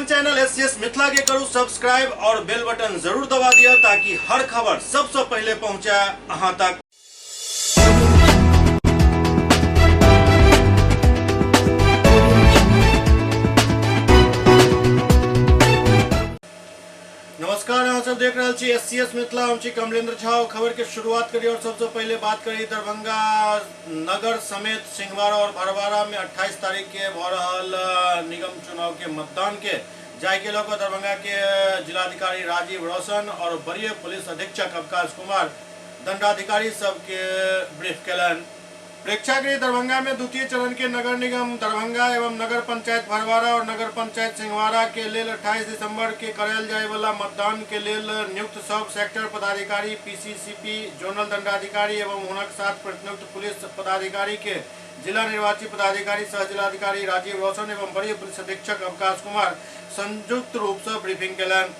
अपन channel S C S Mithila के करू सब्सक्राइब और बेल बटन जरूर दबा दिया ताकि हर खबर सबसे पहले पहुंचे अहां तक। नमस्कार, अहाँ सब देख रहल छी एस सी एस मिथिला, हम छी कमलेंद्र झा। और खबर के शुरुआत करी और सबसे पहले बात करी दरभंगा नगर समेत सिंहवाड़ा और भरवाड़ा में 28 तारीख के भ रहल निगम चुनाव के मतदान के जाय के लऽ कऽ दरभंगा के जिलाधिकारी राजीव रोशन और वरीय पुलिस अधीक्षक अवकाश कुमार दंडाधिकारी सबके ब्रीफ केलनि। प्रेक्षागृह दरभंगा में द्वितीय चरण के नगर निगम दरभंगा एवं नगर पंचायत भरवाड़ा और नगर पंचायत सिंहवाड़ा के लेल 28 दिसंबर के करायल जाय वाला मतदान के लेल नियुक्त सब सेक्टर पदाधिकारी, पीसीसीपी, जोनल दंडाधिकारी एवं हुनक साथ प्रतिनियुक्त पुलिस पदाधिकारी के जिला निर्वाची पदाधिकारी सह जिलाधिकारी राजीव रोशन एवं वरीय पुलिस अधीक्षक अवकाश कुमार संयुक्त रूप से ब्रीफिंग केलनि।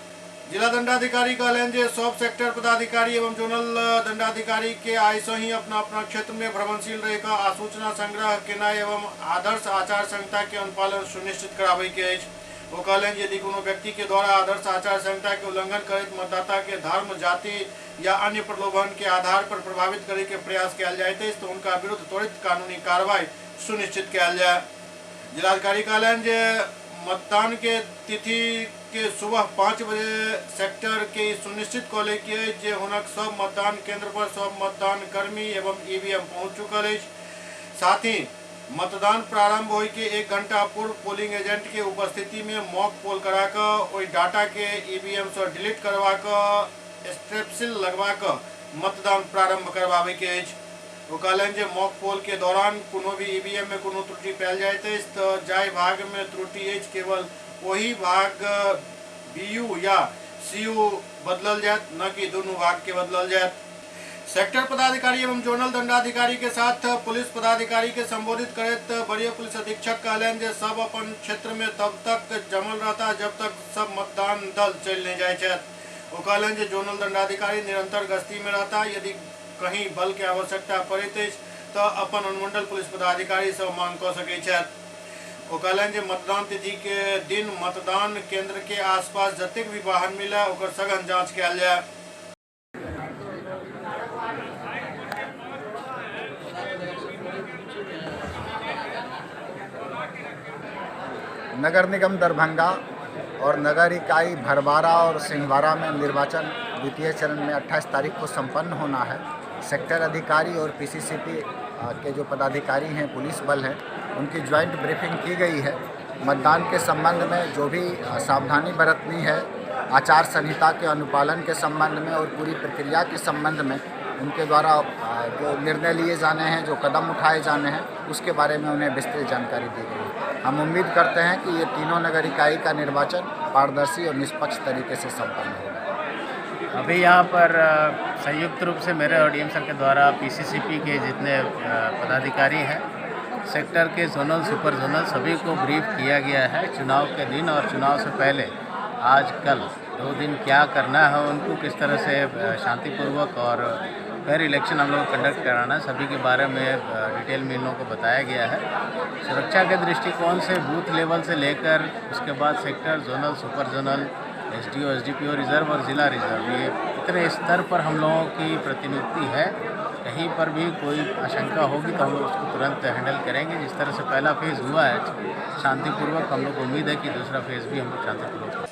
जिला दंडाधिकारी कहलनि जे सब सेक्टर पदाधिकारी एवं जोनल दंडाधिकारी के आइ से ही अपना अपना क्षेत्र में भ्रमणशील रहि कऽ आसूचना संग्रह केनाइ एवं आदर्श आचार संहिता के अनुपालन सुनिश्चित कराबय के अछि। ओ कहलनि जे यदि कोनो व्यक्ति के द्वारा आदर्श आचार संहिता के उल्लंघन करैत मतदाता के धर्म, जाति या अन्य प्रलोभन के आधार पर प्रभावित करय के प्रयास कयल जाइत अछि तऽ हुनका विरुद्ध त्वरित कानूनी कार्रवाई सुनिश्चित कयल जाय। जिलाधिकारी कहलनि जे मतदान के तिथि के सुबह 5 बजे सेक्टर के ई सुनिश्चित कऽ लै के अछि जे हुनक सब मतदान केंद्र पर सब मतदान कर्मी एवं ईवीएम पहुंच चुकल अछि। साथ ही मतदान प्रारंभ होय के 1 घंटा पूर्व पोलिंग एजेंट के उपस्थिति में मॉक पोल करा कऽ ओहि डाटा के ईवीएम सँ डिलीट करवा कऽ स्ट्रेप्सिल लगवा कऽ मतदान प्रारंभ करबाबै के अछि। ओ कहलनि जे मॉक पोल के दौरान कोनो भी ईवीएम में कोनो त्रुटि पायल जाइत अछि तऽ जाहि भाग में त्रुटि अछि केवल ओहि भाग बीयू या सीयू बदलल जायत, न कि दुनू भाग के बदलल जायत। सेक्टर पदाधिकारी एवं जोनल दंडाधिकारी के साथ पुलिस पदाधिकारी के संबोधित करैत वरीय पुलिस अधीक्षक कहलनि जे सब अपन क्षेत्र में तब तक जमल रहता जब तक सब मतदान दल चलि नहि जाइत छथि। ओ कहलनि जे जोनल दंडाधिकारी निरंतर गश्ती में रहता, यदि कहीं बल के आवश्यकता पड़ैत अछि तऽ अपन अनुमंडल पुलिस पदाधिकारी सँ मांग कऽ सकैत छथि। ओ कहलनि जे मतदान तिथि के दिन मतदान केंद्र के आसपास जतेक भी वाहन मिले ओकर सघन जांच कयल जाय। नगर निगम दरभंगा और नगर इकाई भरवाड़ा और सिंहवाड़ा में निर्वाचन द्वितीय चरण में 28 तारीख को संपन्न होना है। सेक्टर अधिकारी और पीसीसीपी के जो पदाधिकारी हैं, पुलिस बल हैं, उनकी ज्वाइंट ब्रीफिंग की गई है। मतदान के संबंध में जो भी सावधानी बरतनी है, आचार संहिता के अनुपालन के संबंध में और पूरी प्रक्रिया के संबंध में उनके द्वारा जो निर्णय लिए जाने हैं, जो कदम उठाए जाने हैं, उसके बारे में उन्हें विस्तृत जानकारी दी गई है। हम उम्मीद करते हैं कि ये तीनों नगर इकाई का निर्वाचन पारदर्शी और निष्पक्ष तरीके से संपन्न होगा। अभी यहाँ पर संयुक्त रूप से मेरे और डीएम सर के द्वारा पीसीसीपी के जितने पदाधिकारी हैं, सेक्टर के जोनल, सुपर जोनल सभी को ब्रीफ किया गया है। चुनाव के दिन और चुनाव से पहले आज कल 2 दिन क्या करना है, उनको किस तरह से शांतिपूर्वक और फेयर इलेक्शन हम लोग कंडक्ट कराना है, सभी के बारे में डिटेल में इन लोगों को बताया गया है। सुरक्षा के दृष्टिकोण से बूथ लेवल से लेकर उसके बाद sector, zonal, super zonal, SDO, SDPO reserve और ज़िला रिजर्व, ये इतने स्तर पर हम लोगों की प्रतिनियुक्ति है। कहीं पर भी कोई आशंका होगी तो हम लोग उसको तुरंत हैंडल करेंगे। जिस तरह से पहला फेज़ हुआ है शांतिपूर्वक, हम लोग को उम्मीद है कि दूसरा फेज़ भी हम लोग शांतिपूर्वक।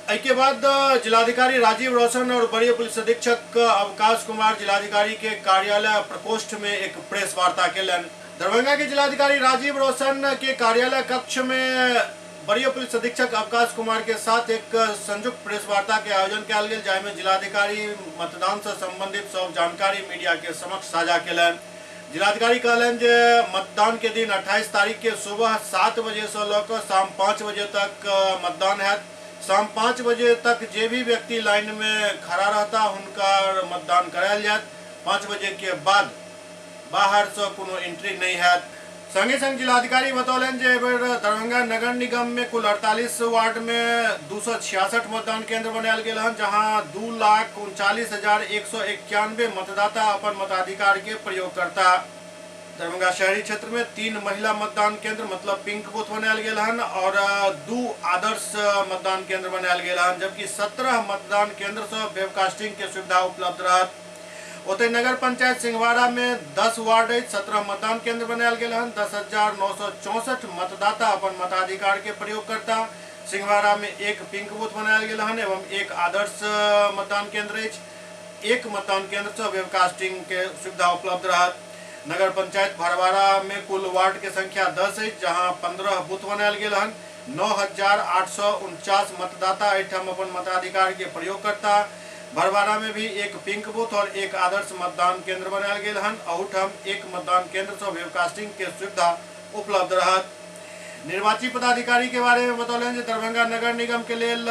एहि के बाद जिलाधिकारी राजीव रोशन और वरीय पुलिस अधीक्षक अवकाश कुमार जिलाधिकारी के कार्यालय प्रकोष्ठ में एक प्रेस वार्ता केलनि। दरभंगा के जिलाधिकारी राजीव रोशन के कार्यालय कक्ष में वरीय पुलिस अधीक्षक अवकाश कुमार के साथ एक संयुक्त प्रेस वार्ता के आयोजन कयल गेल, जाहिमे जिलाधिकारी मतदान से संबंधित सब जानकारी मीडिया के समक्ष साझा केलनि। जिलाधिकारी कहलनि जे मतदान के दिन 28 तारीख के सुबह 7 बजे से लऽ कऽ शाम 5 बजे तक मतदान हैत। शाम 5 बजे तक जे भी व्यक्ति लाइन में खड़ा रहता हुनका मतदान करायल जायत। 5 बजे के बाद बाहर से कोनो एंट्री नहीं हैत। संगे संग जिलाधिकारी बतौलनि जे एहि बेर दरभंगा नगर निगम में कुल 48 वार्ड में 266 मतदान केंद्र बनायल गेल हन, जहां 2,39,191 मतदाता अपन मताधिकार के प्रयोग करता। दरभंगा शहरी क्षेत्र में 3 महिला मतदान केंद्र मतलब पिंक बूथ बनायल गेल हन और 2 आदर्श मतदान केंद्र बनायल गेल हन, जबकि 17 मतदान केंद्र से वेबकास्टिंग के सुविधा उपलब्ध रहत। ओतहि नगर पंचायत सिंहवाड़ा में 10 वार्ड अछि, 17 मतदान केंद्र बनायल गेल हन। 10,964 मतदाता अपन मताधिकार के प्रयोग करता। सिंहवाड़ा में 1 पिंक बूथ बनायल गेल हन एवं 1 आदर्श मतदान केंद्र अछि। 1 मतदान केंद्र से वेबकास्टिंग के सुविधा उपलब्ध रहत। नगर पंचायत भरवाड़ा में कुल वार्ड के संख्या 10 अछि, जहां 15 बूथ बनायल गेल हन। 9,849 मतदाता एहिठाम अपन मताधिकार के प्रयोग करता। भरवाड़ा में भी 1 पिंक बूथ और 1 आदर्श मतदान केंद्र बनायल गेल हन। अहुठाम 1 मतदान केंद्र से वेबकास्टिंग के सुविधा उपलब्ध रहत। निर्वाची पदाधिकारी के बारे में बतौलनि जे दरभंगा नगर निगम के लेल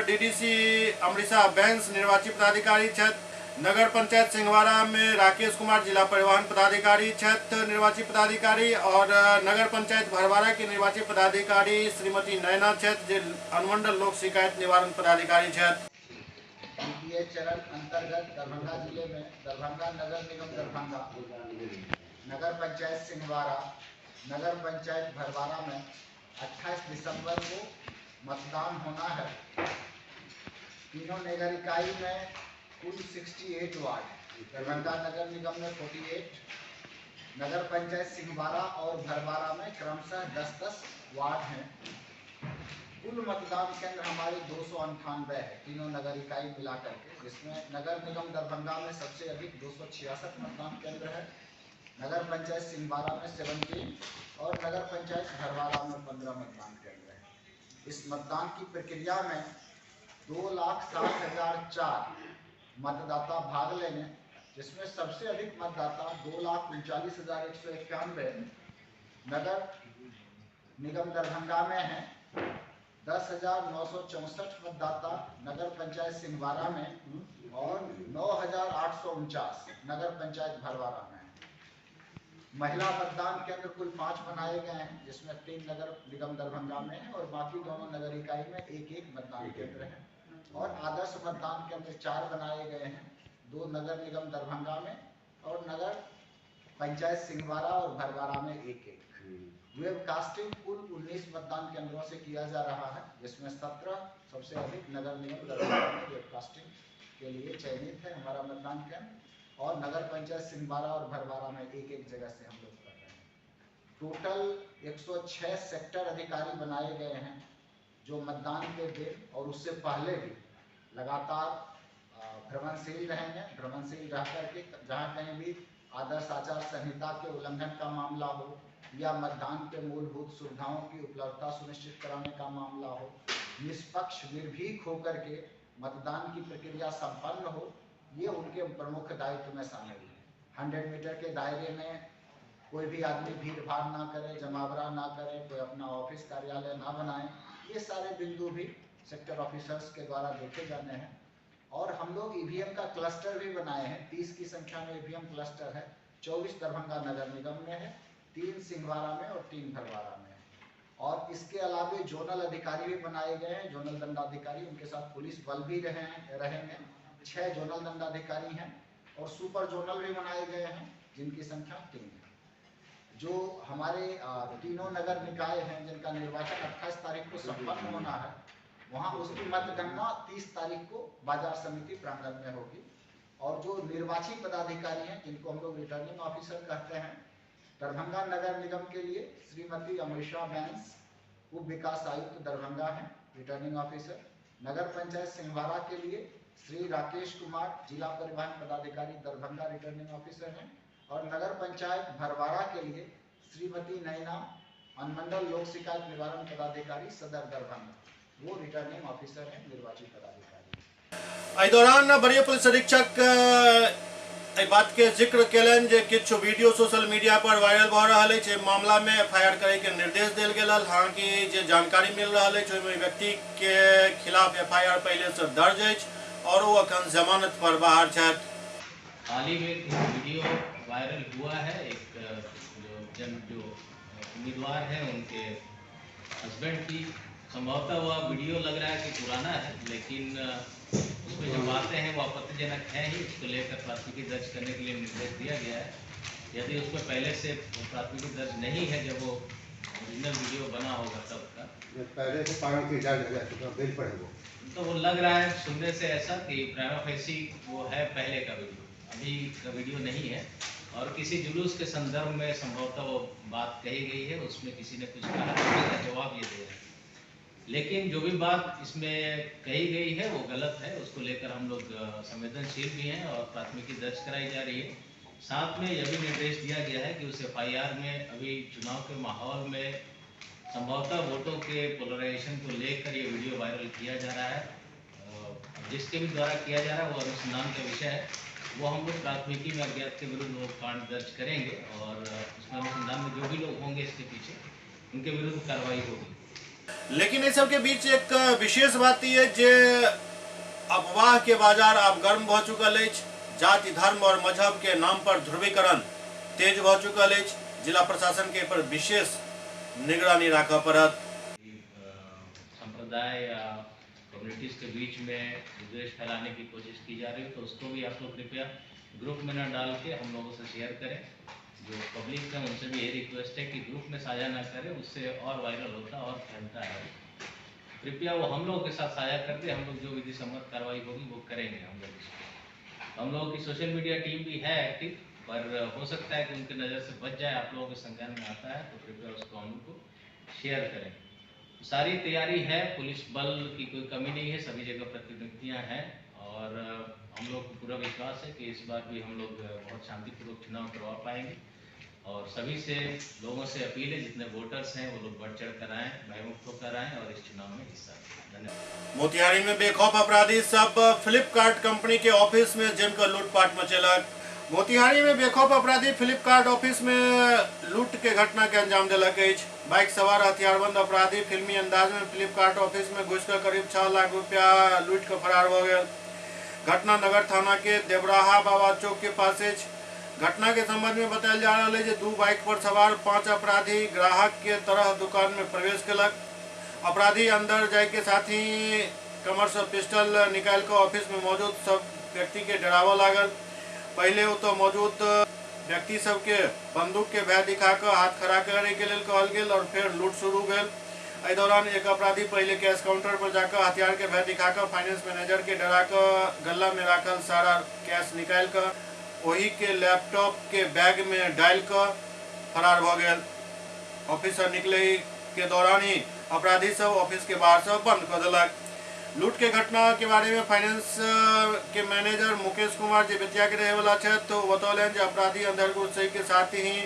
डीडीसी अमृता बैंस निर्वाची पदाधिकारी छथि। नगर पंचायत सिंहवाड़ा में राकेश कुमार जिला परिवहन पदाधिकारी छथि निर्वाची पदाधिकारी, और नगर पंचायत भरवाड़ा के निर्वाची पदाधिकारी श्रीमती नैना छथि जे अनुमंडल लोक शिकायत निवारण पदाधिकारी छथि। द्वितीय चरण अंतर्गत दरभंगा जिले में दरभंगा नगर निगम दरभंगा, नगर पंचायत सिंहवाड़ा, नगर पंचायत भरवाड़ा में 28 दिसंबर को मतदान होना है। तीनों नगर इकाई में कुल 68 वार्ड है। दरभंगा नगर निगम में 48, नगर पंचायत सिंहवाड़ा और भरवाड़ा में क्रमशः 10-10 वार्ड हैं। कुल मतदान केंद्र हमारे 298 है तीनों नगर इकाई मिला करके, जिसमें नगर निगम दरभंगा में सबसे अधिक 266 मतदान केंद्र है, नगर पंचायत सिंहवाड़ा में 17 और नगर पंचायत भरवाड़ा में 15 मतदान केंद्र है। इस मतदान की प्रक्रिया में 2,07,004 मतदाता भाग लेंगे, जिसमें सबसे अधिक मतदाता 2,39,191 नगर निगम दरभंगा में हैं, 10,964 मतदाता नगर पंचायत सिंहवाड़ा में और 9,849 नगर पंचायत भरवाड़ा में है। महिला मतदान केंद्र कुल 5 बनाए गए हैं, जिसमें 3 नगर निगम दरभंगा में है और बाकी दोनों नगर इकाई में 1-1 मतदान केंद्र है। और आदर्श मतदान केंद्र 4 बनाए गए हैं, 2 नगर निगम दरभंगा में और नगर पंचायत सिंहवाड़ा और भरवाड़ा में 1-1। वेबकास्टिंग कुल 19 मतदान केंद्रों से किया जा रहा है, जिसमें 17 सबसे अधिक नगर निगम दरभंगा में वेबकास्टिंग के लिए चयनित है हमारा मतदान केंद्र, और नगर पंचायत सिंहवाड़ा और भरवाड़ा में 1-1 जगह से हम लोग कर रहे हैं। टोटल 106 सेक्टर अधिकारी बनाए गए हैं, जो मतदान के दिन और उससे पहले भी लगातार भ्रमणशील रहेंगे। भ्रमणशील रह करके जहाँ कहीं भी आदर्श आचार संहिता के उल्लंघन का मामला हो या मतदान के मूलभूत सुविधाओं की उपलब्धता सुनिश्चित कराने का मामला हो, निष्पक्ष निर्भीक होकर के मतदान की प्रक्रिया संपन्न हो, ये उनके प्रमुख दायित्व में शामिल है। 100 मीटर के दायरे में कोई भी आदमी भीड़ भाड़ ना करे, जमावड़ा ना करे, कोई अपना ऑफिस कार्यालय ना बनाए, ये सारे बिंदु भी सेक्टर ऑफिसर्स के द्वारा देखे जाने हैं। और हम लोग ईवीएम का क्लस्टर भी बनाए हैं, 30 की संख्या में ईवीएम क्लस्टर है, 24 दरभंगा नगर निगम में है, 3 सिंहवाड़ा में और 3 भरवाड़ा में है। और इसके अलावा जोनल अधिकारी भी बनाए गए हैं, जोनल दंडाधिकारी, उनके साथ पुलिस बल भी रहेंगे। 6 जोनल दंडाधिकारी हैं और सुपर जोनल भी बनाए गए हैं, जिनकी संख्या 3 है। जो हमारे तीनों नगर निकाय हैं जिनका निर्वाचन 28 तारीख को संपन्न होना है, वहाँ उसकी मतगणना 30 तारीख को बाजार समिति प्रांगण में होगी। और जो निर्वाची पदाधिकारी हैं, जिनको हम लोग रिटर्निंग ऑफिसर कहते हैं, दरभंगा नगर निगम के लिए श्रीमती अमृषा बैंस उप विकास आयुक्त दरभंगा हैं रिटर्निंग ऑफिसर। नगर पंचायत सिंहवाड़ा के लिए श्री राकेश कुमार जिला परिवहन पदाधिकारी दरभंगा रिटर्निंग ऑफिसर हैं। और नगर पंचायत भरवाड़ा के लिए श्रीमती नैना अनुमंडल लोक शिकायत निवारण पदाधिकारी सदर दरभंगा, वो रिटर्निंग ऑफिसर हैं, निर्वाचित पदाधिकारी। एहि दौरान वरीय पुलिस अधीक्षक एहि बात के जिक्र केलनि जे किछु वीडियो सोशल मीडिया पर वायरल भऽ रहल अछि, एहि मामला में एफआईआर करे के निर्देश देल गेल। हालांकि जे जानकारी मिल रहल अछि ओहिमे व्यक्ति के खिलाफ एफआईआर पहले से दर्ज अछि और वो अखन जमानत पर बाहर छथि। हाल ही में एक वीडियो वायरल हुआ है, एक जो उम्मीदवार हैं उनके हस्बैंड की, संभवतः वह वीडियो लग रहा है कि पुराना है, लेकिन उसमें जो बातें हैं वो आपत्तिजनक हैं ही। उसको लेकर प्राथमिकी दर्ज करने के लिए निर्देश दिया गया है। यदि उसमें पहले से प्राथमिकी दर्ज नहीं है, जब वो ओरिजिनल वीडियो बना होगा तब का, पहले से पालन की बेल पर है वो, तो वो लग रहा है सुनने से ऐसा कि प्राइमा फेसी वो है पहले का वीडियो, अभी का वीडियो नहीं है। और किसी जुलूस के संदर्भ में संभवतः वो बात कही गई है, उसमें किसी ने कुछ कहा, उसका जवाब ये दे रहे हैं। लेकिन जो भी बात इसमें कही गई है वो गलत है, उसको लेकर हम लोग संवेदनशील भी हैं और प्राथमिकी दर्ज कराई जा रही है। साथ में यह भी निर्देश दिया गया है कि उस एफआईआर में अभी चुनाव के माहौल में संभवतः वोटों के पोलराइजेशन को लेकर ये वीडियो वायरल किया जा रहा है, जिसके भी द्वारा किया जा रहा है वो अनुसंधान का विषय है। वो हम लोग प्राथमिकी में अज्ञात के विरुद्ध वो कांड दर्ज करेंगे और उसमें अनुसंधान में जो भी लोग होंगे इसके पीछे उनके विरुद्ध कार्रवाई होगी। लेकिन इस सब के बीच एक विशेष बात यह जे अफवाह के बाजार अब गर्म भ चुकल अछि। जाति, धर्म और मजहब के नाम पर ध्रुवीकरण तेज भ चुकल अछि। जिला प्रशासन के पर विशेष निगरानी राखऽ पड़त। संप्रदाय या कम्युनिटीज के बीच में विद्वेष फैलाने की कोशिश की जा रही है, तो उसको भी आप लोग कृपया ग्रुप में न डाल के हम लोगों से शेयर करें। जो पब्लिक है उनसे भी ये रिक्वेस्ट है कि ग्रुप में साझा ना करें, उससे और वायरल होता और फैलता है। कृपया वो हम लोगों के साथ साझा कर दे, हम लोग जो विधि सम्मत कार्रवाई होगी वो करेंगे। हम लोग इसको, हम लोगों की सोशल मीडिया टीम भी है एक्टिव, पर हो सकता है कि उनके नज़र से बच जाए, आप लोगों के संज्ञान में आता है तो कृपया उसको हम लोग को शेयर करें। सारी तैयारी है, पुलिस बल की कोई कमी नहीं है, सभी जगह प्रतिनियुक्तियाँ हैं और हम लोग को पूरा विश्वास है कि इस बार भी हम लोग बहुत शांतिपूर्वक चुनाव करवा पाएंगे। और सभी से लोगों से अपील है, जितने वोटर्स हैं वो लोग बढ़ चढ़ कर आएँ, भयमुक्त होकर आएँ और इस चुनाव में हिस्सा लें। धन्यवाद। मोतिहारी में बेखौफ अपराधी सब फ्लिपकार्ट कंपनी के ऑफिस में जमकर लूटपाट मचेलक। मोतिहारी में बेखौफ अपराधी फ्लिपकार्ट ऑफिस में लूट के घटना के अंजाम देलक अछि। बाइक सवार हथियारबंद अपराधी फिल्मी अंदाज में फ्लिपकार्ट ऑफिस में घुसकर करीब 6 लाख रुपया लूट कर फरार हो गए। घटना नगर थाना के देवराहा बाबा चौक के पास अछि। घटना के संबंध में बतायल जा रहा है जे 2 बाइक पर सवार 5 अपराधी ग्राहक के तरह दुकान में प्रवेश केलक। अपराधी अंदर जाय के साथ ही कमर से पिस्टल निकाल कर ऑफिस में मौजूद सब व्यक्ति के डरावऽ लागल। पहले ओतऽ मौजूद व्यक्ति सबके बंदूक के भय दिखा कर हाथ खड़ा करे के लेल कहल गेल और फिर लूट शुरू भेल। एहि दौरान एक अपराधी पहले कैश काउंटर पर जाकर हथियार के भय दिखाकर फाइनेंस मैनेजर के डराकर गला में राखल सारा कैश निकाल कर वही के लैपटॉप के बैग में डाल कर फरार भ गेल। ऑफिस से निकले के दौरान ही अपराधी सब ऑफिस के बाहर से बंद कर देलक। लूट के घटना के बारे में फाइनेंस के मैनेजर मुकेश कुमार जे बेतिया के रहे वाला छथि तो बतौलनि जे अपराधी अंदर घुसै के साथ ही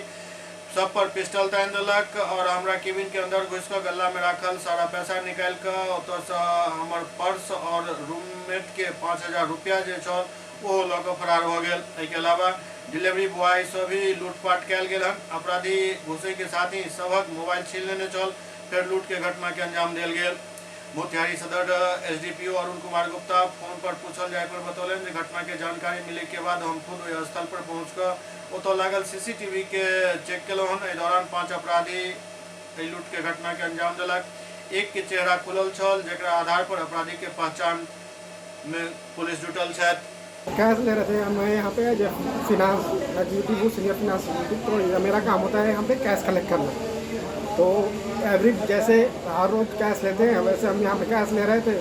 सब पर पिस्टल तानि देलक और हमरा केबिन के अंदर घुसि कऽ गल्ला में राखल सारा पैसा निकालि कऽ ओतऽसँ हमर पर्स और रूममेट के 5000 रुपया जे छल ओहो लऽ कऽ फरार भऽ गेल। एहिके अलावा डिलीवरी बॉय से भी लूटपाट कयल गेल हन। अपराधी घुसै के साथ ही सबक मोबाइल छीन लेने छल, फेर लूट के घटना के अंजाम देल गेल। मोतिहारी सदर एसडीपीओ अरुण कुमार गुप्ता फोन पर पूछल जाय पर बतौलनि जे घटना के जानकारी मिले के बाद हम खुद ओहि स्थल पर पहुंचकर ओतऽ लागल सीसीटीवी के चेक केलहुँ हन। एहि दौरान 5 अपराधी एहि लूट के घटना के अंजाम देलक। एक के चेहरा खुलल छल, जकरा आधार पर अपराधी के पहचान में पुलिस जुटल छथि। कैश ले रहे थे। मैं यहाँ पे फिनांस एग्जीक्यूटिव हूँ, सीनियर फिनांस एग्जीक्यूटिव, तो ये मेरा काम होता है यहाँ पे कैश कलेक्ट करना। तो एवरी जैसे हर रोज़ कैश लेते हैं वैसे हम यहाँ पे कैश ले रहे थे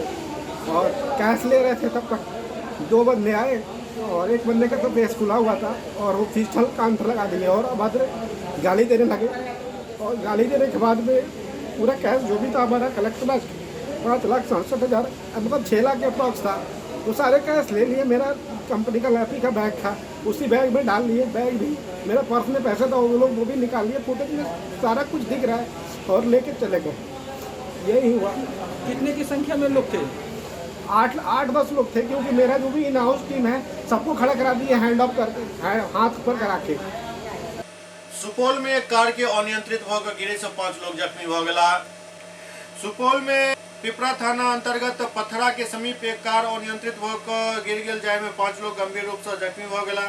और कैश ले रहे थे तब तक 2 बंदे आए और एक बंदे का तो फेस खुला हुआ था और वो पिस्टल कान पर लगा दिए और अभद्र गाली देने लगे। और गाली देने के बाद में पूरा कैश जो भी था हमारा कलेक्ट 5,67,000 मतलब 6 लाख के अप्रॉक्स था, वो सारे कैश ले लिए। मेरा कंपनी का लैपी का बैग था, उसी बैग में डाल लिए। बैग भी मेरा पर्स में पैसा था वो लोग वो भी निकाल लिए। फुटेज में सारा कुछ दिख रहा है और लेके चले गए। यही हुआ। कितने की संख्या में लोग थे? 8-10 लोग थे, क्योंकि मेरा जो भी इन हाउस टीम है सबको खड़ा करा दिए, हैंड ऑफ कर हाथ ऊपर करा के। सुपौल में एक कार के अनियंत्रित भऽ गिरे से 5 लोग जख्मी भऽ गेला। सुपौल में पिपरा थाना अंतर्गत पथरा के समीप एक कार अनियंत्रित भऽ कऽ गिर गेल, जाहिमे 5 लोग गंभीर रूप से जख्मी भऽ गेला।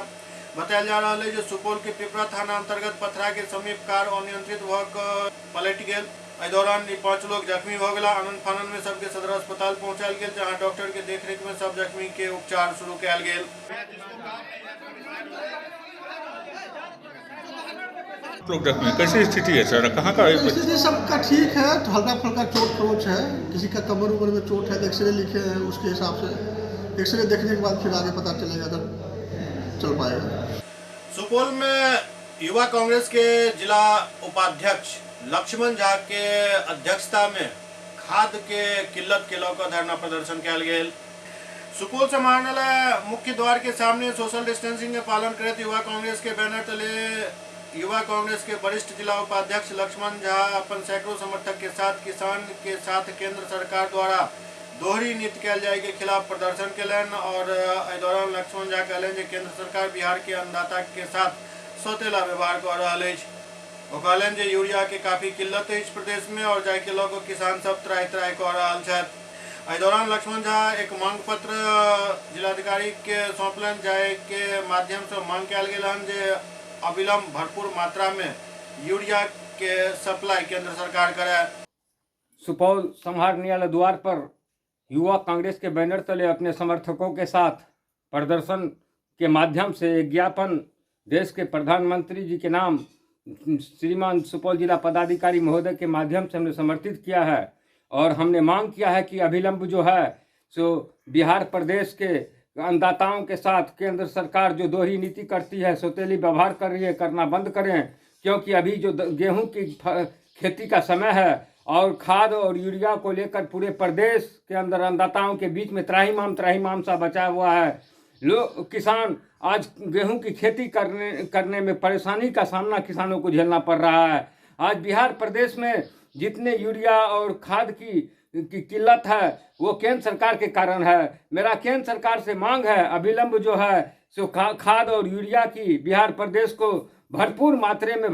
बतायल जा रहल है जे सुपौल के पिपरा थाना अंतर्गत पथरा के समीप कार अनियंत्रित भऽ कऽ पलटि गेल। एहि दौरान 5 लोग जख्मी भऽ गेला। आनन फानन में सबके सदर अस्पताल पहुंचायल गेल, जहां डॉक्टर के देखरेख में सब जख्मी के उपचार शुरू कयल गेल। लोग जख्मी हैं, कैसी स्थिति है सर, कहाँ का? स्थिति सबका ठीक है, हल्का फुल्का चोट खरोच है, किसी का कमर उमर में चोट है, एक्सरे लिखे हैं उसके हिसाब से, एक्सरे देखने के बाद फिर आगे पता चलेगा तब चल पाएगा। सुपौल में युवा कांग्रेस के जिला उपाध्यक्ष लक्ष्मण झा के अध्यक्षता में खाद के किल्लत के लऽ कऽ धरना प्रदर्शन कयल गेल। सुपौल समाहरणालय मुख्य द्वार के सामने सोशल डिस्टेंसिंग के पालन करैत युवा कांग्रेस के बैनर तले युवा कांग्रेस के वरिष्ठ जिला उपाध्यक्ष लक्ष्मण झा अपन सैकड़ों समर्थक के साथ किसान के साथ केंद्र सरकार द्वारा दोहरी नीति कयल जाय के खिलाफ प्रदर्शन कयलनि और एहि दौरान लक्ष्मण झा कहलनि जे केंद्र सरकार बिहार के अन्नदाता के साथ सौतेला व्यवहार कऽ रहल अछि। ओ कहलनि जे यूरिया के काफी किल्लत अछि प्रदेश में और जाहि के लऽ कऽ किसान सब त्राहि त्राहि कऽ रहल छथि। एहि दौरान लक्ष्मण झा एक मांग पत्र जिलाधिकारी के सौंपलनि, जाहि के माध्यम से मांग कयल गेल हन जे अविलंब भरपूर मात्रा में यूरिया के सप्लाई केंद्र सरकार करे। सुपौल समाहरणालय न्यायालय द्वार पर युवा कांग्रेस के बैनर तले अपने समर्थकों के साथ प्रदर्शन के माध्यम से एक ज्ञापन देश के प्रधानमंत्री जी के नाम श्रीमान सुपौल जिला पदाधिकारी महोदय के माध्यम से हमने समर्थित किया है और हमने मांग किया है कि अविलंब जो है सो बिहार प्रदेश के अन्नदाताओं के साथ केंद्र सरकार जो दोहरी नीति करती है, सौतेली व्यवहार कर रही है, करना बंद करें, क्योंकि अभी जो गेहूं की खेती का समय है और खाद और यूरिया को लेकर पूरे प्रदेश के अंदर अन्नदाताओं के बीच में त्राहिमाम सा बचा हुआ है। लोग किसान आज गेहूं की खेती करने में परेशानी का सामना किसानों को झेलना पड़ रहा है। आज बिहार प्रदेश में जितने यूरिया और खाद की किल्लत है वो केंद्र सरकार के कारण है। मेरा केंद्र सरकार से मांग है अविलंब जो है सो खाद और यूरिया की बिहार प्रदेश को भरपूर मात्रा में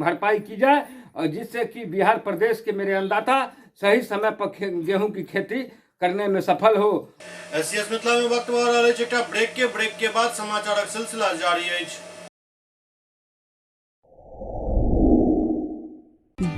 भरपाई की जाए और जिससे कि बिहार प्रदेश के मेरे अन्नदाता सही समय पर गेहूं की खेती करने में सफल हो। एससीएस मिथिला में वक्त भऽ रहल अछि एकटा ब्रेक के बाद समाचारक सिलसिला जारी अछि।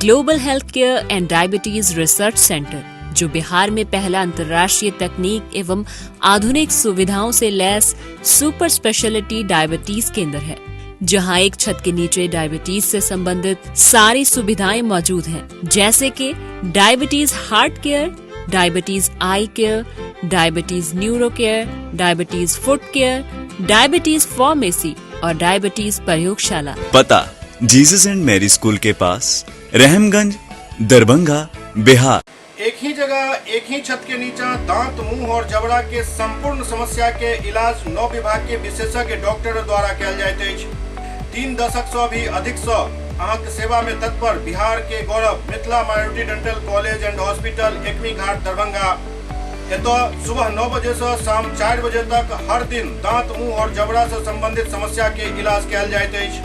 Global health care and diabetes research centre, जो बिहार में पहला अंतर्राष्ट्रीय तकनीक एवं आधुनिक सुविधाओं से लैस सुपर स्पेशलिटी डायबिटीज केंद्र है, जहां एक छत के नीचे डायबिटीज से संबंधित सारी सुविधाएं मौजूद हैं, जैसे कि diabetes heart care, diabetes eye care, diabetes neuro care, diabetes foot care, diabetes pharmacy और डायबिटीज प्रयोगशाला। पता जीसस एंड मैरी स्कूल के पास, रहमगंज, दरभंगा, बिहार। एक ही जगह एक ही छत के नीचा दांत, मुंह और जबड़ा के संपूर्ण समस्या के इलाज 9 विभाग के विशेषज्ञ डॉक्टर द्वारा कयल जाइत अछि। 3 दशक से भी अधिक से अहाँके सेवा में तत्पर बिहार के गौरव Mithila minority dental college and hospital, Ekmi Ghat, Darbhanga. एतऽ सुबह 9 बजे से शाम 4 बजे तक हर दिन दांत, मुंह और जबड़ा से संबंधित समस्या के इलाज कयल जाइत अछि।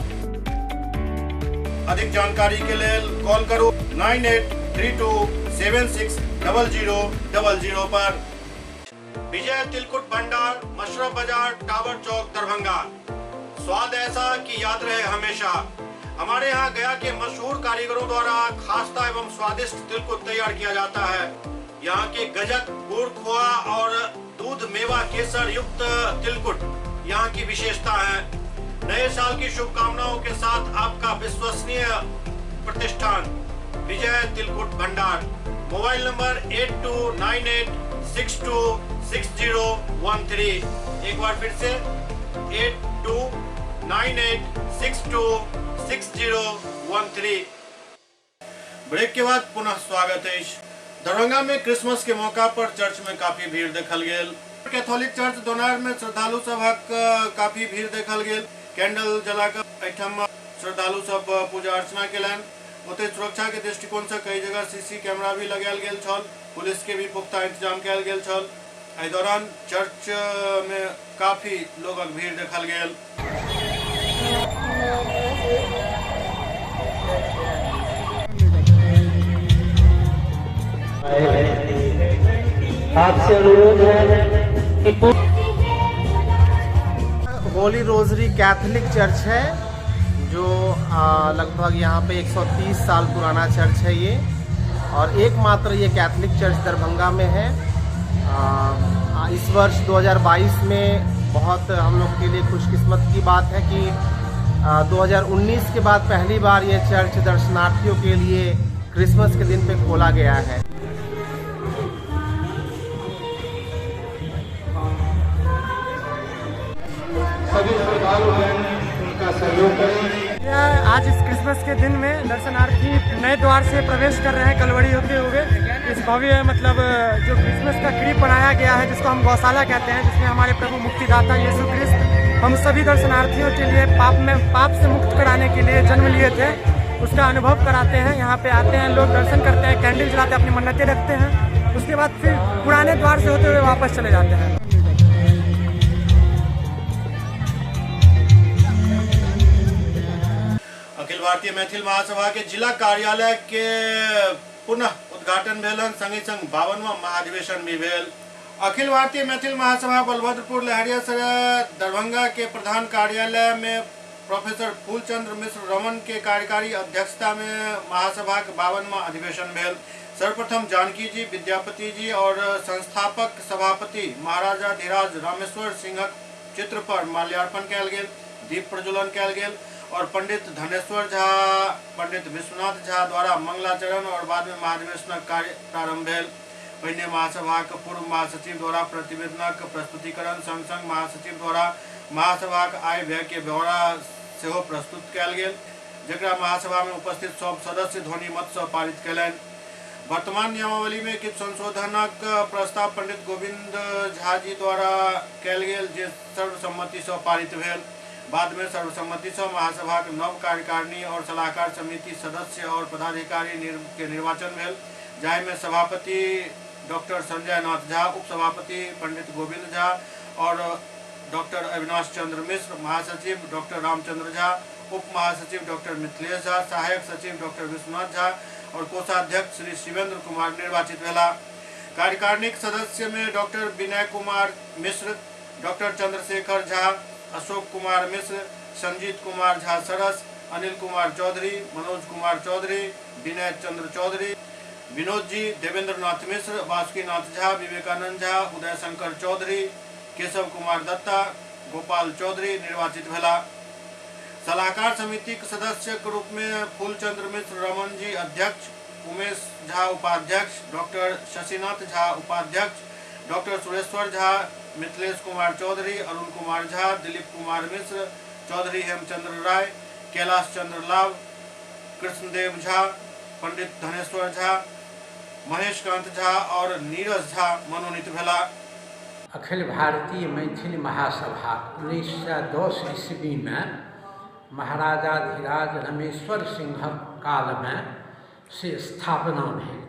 अधिक जानकारी के लेल कॉल करू 9832 760000 पर। विजय तिलकुट भंडार, मशरफ बाजार, टावर चौक, दरभंगा। स्वाद ऐसा कि याद रहे हमेशा। हमारे यहाँ गया के मशहूर कारीगरों द्वारा खास्ता एवं स्वादिष्ट तिलकुट तैयार किया जाता है। यहाँ के गजक, गुड़, खोआ और दूध मेवा केसर युक्त तिलकुट यहाँ की विशेषता है। नए साल की शुभकामनाओं के साथ आपका विश्वसनीय प्रतिष्ठान विजय तिलकुट भंडार। Mobile number 8298626013। एक बार फिर से 8298626013। ब्रेक के बाद पुनः स्वागत है। दरभंगा में क्रिसमस के मौका पर चर्च में काफी भीड़ देखल गेल। कैथोलिक चर्च दोनार में श्रद्धालु सभक काफी भीड़ देखल गेल। कैंडल जलाकर एहिठाम श्रद्धालु सब पूजा अर्चना केलनि। ओतहि सुरक्षा के दृष्टिकोण से कई जगह सीसी कैमरा भी लगायल गेल छल। पुलिस के भी पुख्ता इंतजाम कयल गेल छल। एहि दौरान चर्च में काफी लोगक भीड़ देखल गेल। आपसे अनुरोध है कि होली रोजरी कैथोलिक चर्च है जो लगभग यहाँ पे 130 साल पुराना चर्च है ये, और एकमात्र ये कैथोलिक चर्च दरभंगा में है। इस वर्ष 2022 में बहुत हम लोग के लिए खुशकिस्मत की बात है कि 2019 के बाद पहली बार ये चर्च दर्शनार्थियों के लिए क्रिसमस के दिन पे खोला गया है। सभी श्रद्धालुगण उनका सहयोग करें। आज इस क्रिसमस के दिन में दर्शनार्थी नए द्वार से प्रवेश कर रहे हैं कलवड़ी होते हुए। इस भव्य मतलब जो क्रिसमस का क्रीप बनाया गया है, जिसको हम गौशाला कहते हैं, जिसमें हमारे प्रभु मुक्तिदाता यीशु क्रिस्त हम सभी दर्शनार्थियों के लिए पाप से मुक्त कराने के लिए जन्म लिए थे, उसका अनुभव कराते हैं। यहाँ पे आते हैं लोग, दर्शन करते हैं, कैंडल जलाते हैं, अपनी मन्नतें रखते हैं, उसके बाद फिर पुराने द्वार से होते हुए वापस चले जाते हैं। अखिल भारतीय मैथिल महासभा के जिला कार्यालय के पुनः उद्घाटन भेलन, संगे संग 52वां महाधिवेशन भी भेल। अखिल भारतीय मैथिल महासभा बलभद्रपुर लहरियासराय दरभंगा के प्रधान कार्यालय में प्रोफेसर फूलचंद्र मिश्र रमन के कार्यकारी अध्यक्षता में महासभा के 52वां अधिवेशन भेल। सर्वप्रथम जानकी जी, विद्यापति जी और संस्थापक सभापति महाराजा धीराज रामेश्वर सिंहक चित्र पर माल्यार्पण कयल गेल, दीप प्रज्वलन कयल गेल और पंडित धनेश्वर झा, पंडित विश्वनाथ झा द्वारा मंगलाचरण और बाद में महाधिवेशनक कार्य प्रारंभ भेल। पहिने महासभाक पूर्व महासचिव द्वारा प्रतिवेदनक प्रस्तुतिकरण संग संग महासचिव द्वारा महासभाक आय व्यय के ब्यौरा सेहो प्रस्तुत कयल गेल, जकरा महासभा में उपस्थित सब सदस्य ध्वनि मत से पारित कयलनि। वर्तमान नियमावली में किछु संशोधनक प्रस्ताव पंडित गोविंद झा जी द्वारा कयल गेल, जे सर्वसम्मति से पारित भेल। बाद में सर्वसम्मति से महासभाक नव कार्यकारिणी और सलाहकार समिति सदस्य और पदाधिकारी के निर्वाचन भेल, जाहिमे सभापति डॉक्टर संजय नाथ झा, उपसभापति पंडित गोविंद झा और डॉक्टर अविनाश चंद्र मिश्र, महासचिव डॉक्टर रामचंद्र झा, उप महासचिव डॉक्टर मिथिलेश झा, सहायक सचिव डॉक्टर विश्वनाथ झा और कोषाध्यक्ष श्री शिवेंद्र कुमार निर्वाचित भेला। कार्यकारिणीक सदस्य में डॉक्टर विनय कुमार मिश्र, डॉक्टर चंद्रशेखर झा, अशोक कुमार मिश्र, संजीत कुमार झा सरस, अनिल कुमार चौधरी, मनोज कुमार चौधरी, विनय चंद्र चौधरी, विनोद जी, देवेंद्र नाथ मिश्र, बासुकीनाथ झा, विवेकानंद झा, उदय शंकर चौधरी, केशव कुमार दत्ता, गोपाल चौधरी निर्वाचित भेला। सलाहकार समिति के सदस्य के रूप में फूलचंद्र मिश्र रमन जी अध्यक्ष, उमेश झा उपाध्यक्ष, डॉक्टर शशिनाथ झा उपाध्यक्ष, डॉक्टर सुरेश्वर झा, मिथिलेश कुमार चौधरी, अरुण कुमार झा, दिलीप कुमार मिश्र, चौधरी हेमचंद्र राय, कैलाश चंद्र लाभ, कृष्णदेव झा, पंडित धनेश्वर झा, महेश कांत झा और नीरज झा मनोनीत भेला। अखिल भारतीय मैथिल महासभा 1910 ईस्वी में महाराजा धीराज रमेश्वर सिंहक काल में से स्थापना भेल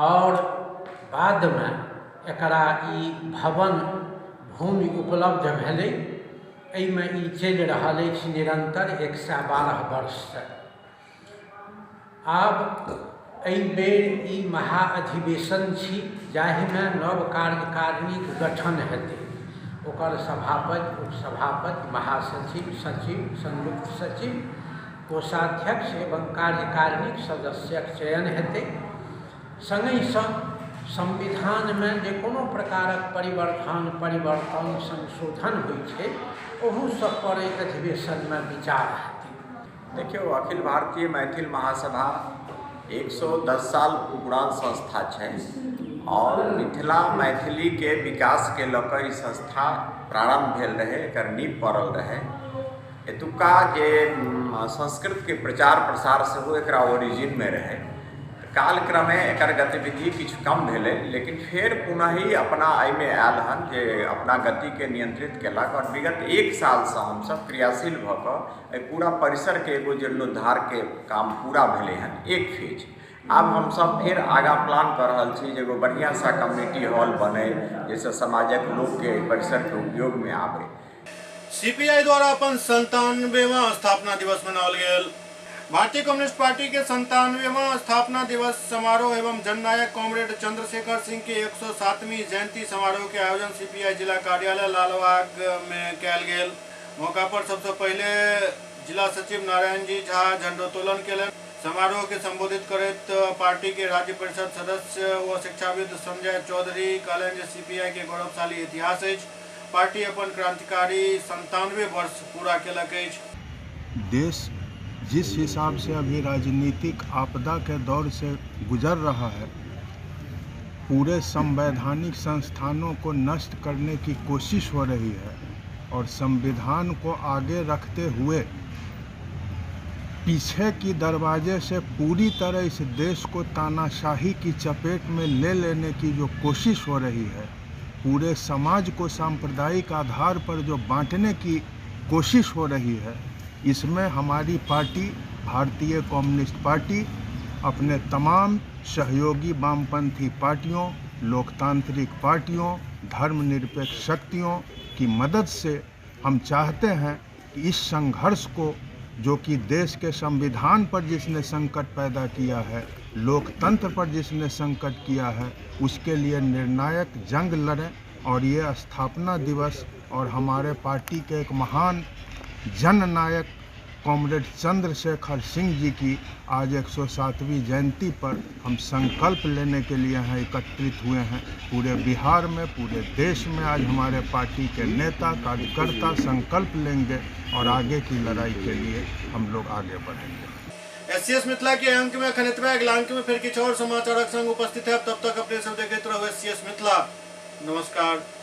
और बाद में एकरा ई भवन भूमि उपलब्ध भेलै। एहिमे ई चलि रहल अछि निरंतर 112 वर्षसँ। आब एहि बेर ई महाअधिवेशन छी जाहिमे नव कार्यकारिणीक गठन हेतै। ओकर सभापति, उपसभापति, महासचिव, सचिव, संयुक्त सचिव, कोषाध्यक्ष एवं कार्यकारिणीक सदस्यक चयन हेतै। संगहि संग संविधानमे जे कोनो प्रकारक परिवर्तन संशोधन होइ छै ओहू सब पर एहि अधिवेशनमे विचार हेतै। देखियौ, अखिल भारतीय मैथिल महासभा 110 साल पुरान संस्था छै और मिथिला मैथिली के विकास के लऽ कऽ ई संस्था प्रारंभ भेल रहै, एकर नींव पड़ल रहै। एतुका जे संस्कृत के प्रचार प्रसार सेहो एकरा ओरिजिनमे रहै। कालक्रमे एकर गतिविधि किछु कम भेलै, लेकिन फेर पुनः ही अपना एहिमे आयल हन जे अपना गतिके नियंत्रित केलक और विगत 1 सालसँ हमसब क्रियाशील भऽ कऽ एहि पूरा परिसरके एगो जीर्णोद्धारके काम पूरा भेलै हन, एक फेज। आब हमसब फेर आगाँ प्लान कऽ रहल छी जे एगो बढ़िआँ सा कम्युनिटी हॉल बनै जाहिसँ समाजक लोकके एहि परिसरके उपयोगमे आबै। सीपीआई द्वारा अपन 97वां स्थापना दिवस मनाओल गेल। भारतीय कम्युनिस्ट पार्टी के 97वां स्थापना दिवस समारोह एवं जननायक कॉमरेड चंद्रशेखर सिंह के 107वीं जयंती समारोह के आयोजन सीपीआई जिला कार्यालय लालबाग में कयल गेल। मौका पर सबसे पहले जिला सचिव नारायण जी झा झंडोत्तोलन केलनि। समारोह के संबोधित करैत पार्टी के राज्य परिषद सदस्य व शिक्षाविद संजय चौधरी कहलनि जे सीपीआई के गौरवशाली इतिहास अछि। पार्टी अपन क्रांतिकारी 97 वर्ष पूरा केलक अछि। देश जिस हिसाब से अभी राजनीतिक आपदा के दौर से गुजर रहा है, पूरे संवैधानिक संस्थानों को नष्ट करने की कोशिश हो रही है और संविधान को आगे रखते हुए पीछे की दरवाजे से पूरी तरह इस देश को तानाशाही की चपेट में ले लेने की जो कोशिश हो रही है, पूरे समाज को सांप्रदायिक आधार पर जो बांटने की कोशिश हो रही है, इसमें हमारी पार्टी भारतीय कम्युनिस्ट पार्टी अपने तमाम सहयोगी वामपंथी पार्टियों, लोकतांत्रिक पार्टियों, धर्मनिरपेक्ष शक्तियों की मदद से हम चाहते हैं कि इस संघर्ष को, जो कि देश के संविधान पर जिसने संकट पैदा किया है, लोकतंत्र पर जिसने संकट किया है, उसके लिए निर्णायक जंग लड़ें। और ये स्थापना दिवस और हमारे पार्टी के एक महान जननायक कॉमरेड चंद्रशेखर सिंह जी की आज 107वीं जयंती पर हम संकल्प लेने के लिए यहाँ एकत्रित हुए हैं। पूरे बिहार में, पूरे देश में आज हमारे पार्टी के नेता कार्यकर्ता संकल्प लेंगे और आगे की लड़ाई के लिए हम लोग आगे बढ़ेंगे। एससीएस मिथिला के अंक में अखन एतबे, अगिला अंक में फिर किछु और समाचारक संग उपस्थित है। तब तक अपने सब देखैत रहू एससीएस मिथिला। नमस्कार।